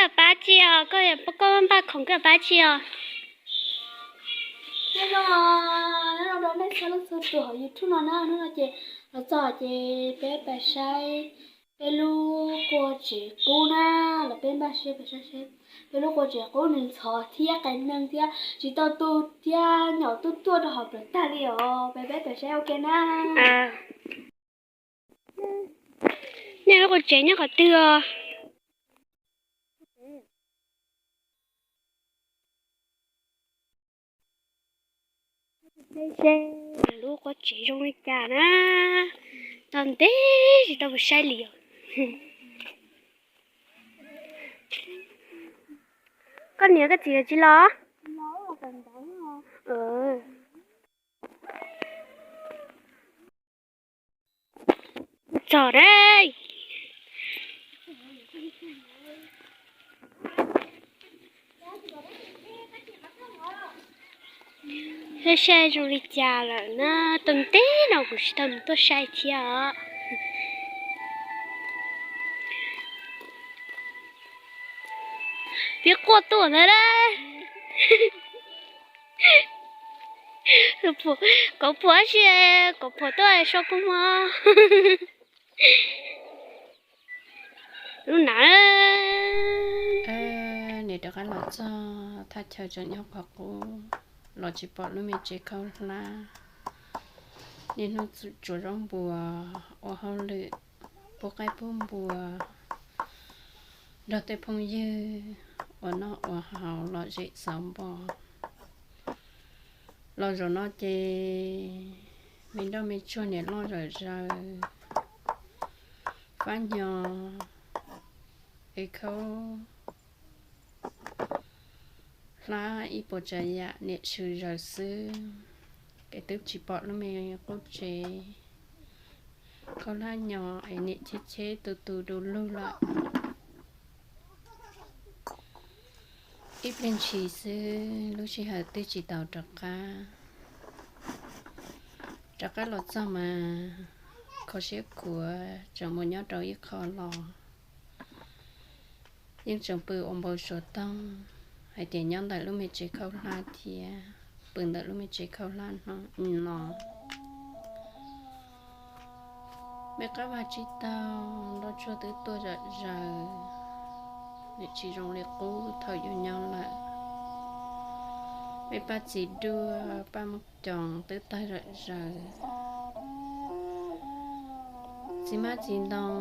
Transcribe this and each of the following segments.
Koj pab tsi os, koj, koj npaj khoom koj pab tsi os? Nyob zoo, nyob zoo rau nej txhua leej txhua tus hauv YouTube no na, hnub no ces los txog ces peb pais saib peb lub qua tsev qub na, los peb npaj siab pais saib seb peb lub qua tsev qub nws ntxhov thiab qas neeg thiab tsis tau tu thiab nyom tuaj tuaj rau hauv plawv tag li os, peb peb pais saib ua ke na. Nej lub qua tsev nyob qhov twg os? Seb lub qua tsev zoo li cas na. Tau ntev tsis tau mus saib li os. Koj niam koj txiv tsis los? Txog dab. Saib saib zoo li cas lawm na, tau ntev no kuv tsis tau mus tuaj saib thiab os. Peb quaj tuaj ntawd na. Kauv phuam si, kauv phuam tuaj so kub mob. Lub na. Nim rov qab los txog thaj chaw tseem nyob qhov qub, los tsis pom lub me tsev khaub hlab. Niaj hnub tsuav zaub npuas, ua hauj lwm, pub qaib pub npua, nrog tej phooj ywg ua noj ua haus lom zem xauv npo. Los zaum no ces me nroj me tsuag niam loj zawm zaws, fab nyo, es khaub hlab ib puas tsav yam niam tshwm zaws xwb, es twb tsis pom lub me qub tsev khaub hlab nyo es niam cheb cheb tu tu du lug lawm. Ib pliag ntshis xwb lub sij hawm twb tsis tau rov qab. Rov qab los txog mas kho siab khuav tseem mus nyob rau ib qho los, yeej tseem pw ua npau suav toog hais tias nyob ntawm lub me tsev khaub hlab thiab pw ntawm lub me tsev khaub hlab no. Me qab vaj tsib taug nroj tsuag twb tuaj zawm zaws, niam tsis zoo li qub thaum yus nyob lawm. Me paj txiv duaj paj mus coos twb tawg zawm zaws. Txiv hmab txiv ntoo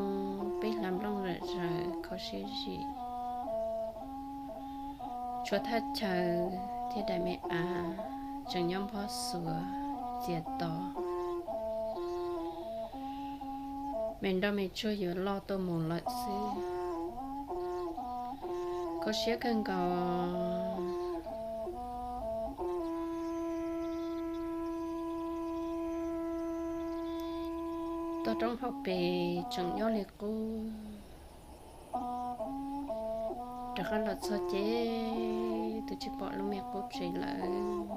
peb hlav nplooj zawm zaws kho siab zim. Tshuav thaj chaw thiab daim me av tseem nyob npog xuav txias to. Me nroj me tsuag yuav loj tuaj mus lawm xwb. Kho siab kawg nkaus. Toj roob hauv pes tseem nyob li qub. Rov qab los txog ces twb tsis pom lub me qub tsev lawm.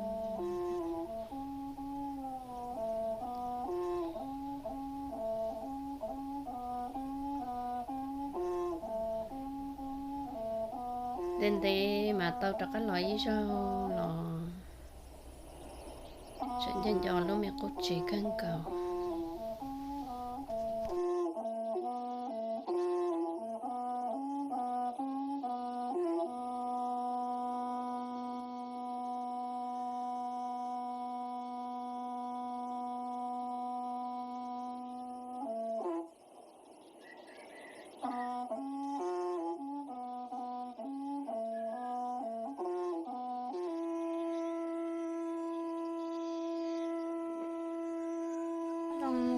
Ntev ntev mas tau rov qab los ib zaug los tseem nco nco lub me qub tsev kawg nkaus.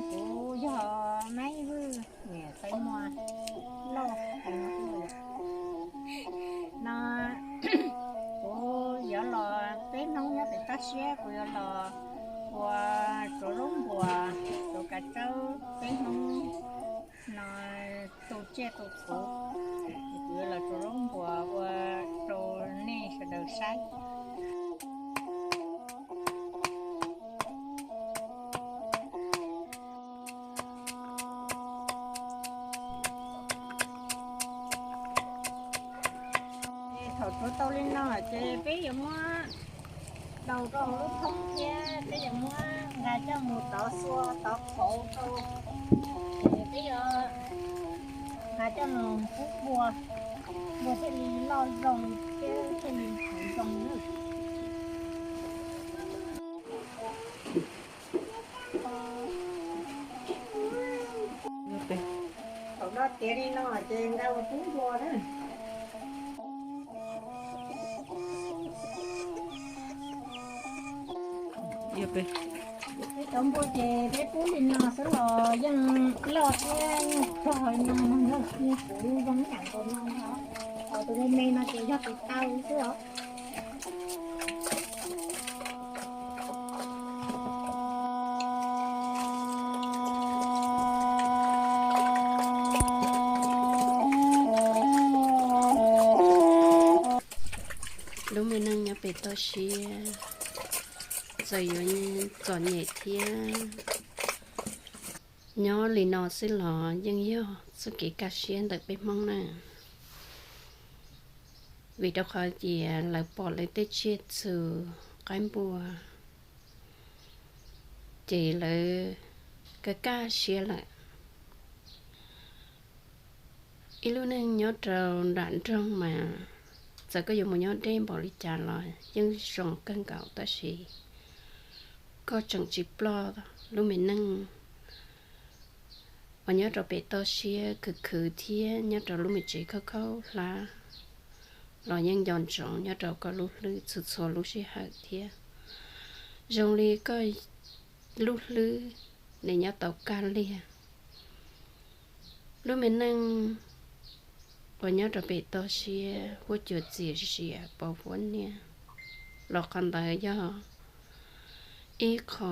Kuv yog Maiv Vwj niam Xaiv Muas Lauj. No kuv yuav los peb hnub nyob pem toj siab, kuv yuav los ua tsuav zaub npuas, tsuav kav tsawb peb hnub no tu tsiaj tu txhuv, kuv yuav los tsuav zaub npuas ua rau nej sawv daws saib. Thaum tsuav tau li no ces peb yuav muab daus rau hauv lub thoob thiab peb yuav muab nqa coj mus tov xua tov qhauv rau, ces peb yuav nqa coj mus pub npua, npua thiaj li loj zoo thiab thiaj li hauv zoo na. Thaum no tiav li no ces nqa mus pub npua na. Peb cov npua ces peb pub li no xwb los yeej loj thiab yeej rog no mas yog kuv zoo ib yam nkaus no. Ho tus me me no ces yog tus taw xwb os. Lub me neej nyob pem toj siab txawm yuav txom nyem thiab nyob li no xwb los yeej yog txoj kev kaj siab ntawm peb Hmoob na. Vim rau qhov tias lawv pom lawv tej tsiaj txhu qaib npua ces lawv kaj kaj siab lawm. Ib lub neej nyob rau nram nroog mas txawm koj yuav mus nyob deb npaum li cas los yeej zoo kawg nkaus tab sis koj tseem tsis ploj lub me neej uas nyob rau pem toj siab khwv khwv thiab nyob rau lub me tsev khaub khaub hlab los yeej nco ntsoov nyob rau koj lub hlwb txhua txhua lub sij hawm thiab. Zoo li koj lub hlwb nws nyob tau kaj liag. Lub me neej uas nyob rau pem toj siab huab cua txias zias pos huab niaj los qhov ntawd yog ib qho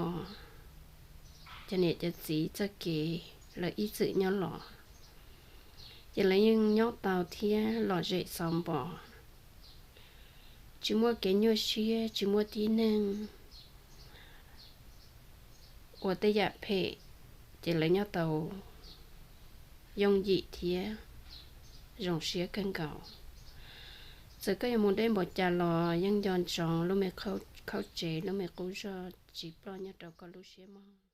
cov niam cov txiv txoj kev lawv ib txwm nyob los, ces lawv yeej nyob tau thiab lom zem xauv npo, tsis muaj kev nyuaj siab tsis muaj tib neeg ua tej yam phem, ces lawv nyob tau yooj yim thiab zoo siab kawg nkaus. Txawm koj yuav mus deb npaum cas los yeej nco ntsoov lub me khaub tsev lub me qub zog tsis ploj nyob rau koj lub siab mog.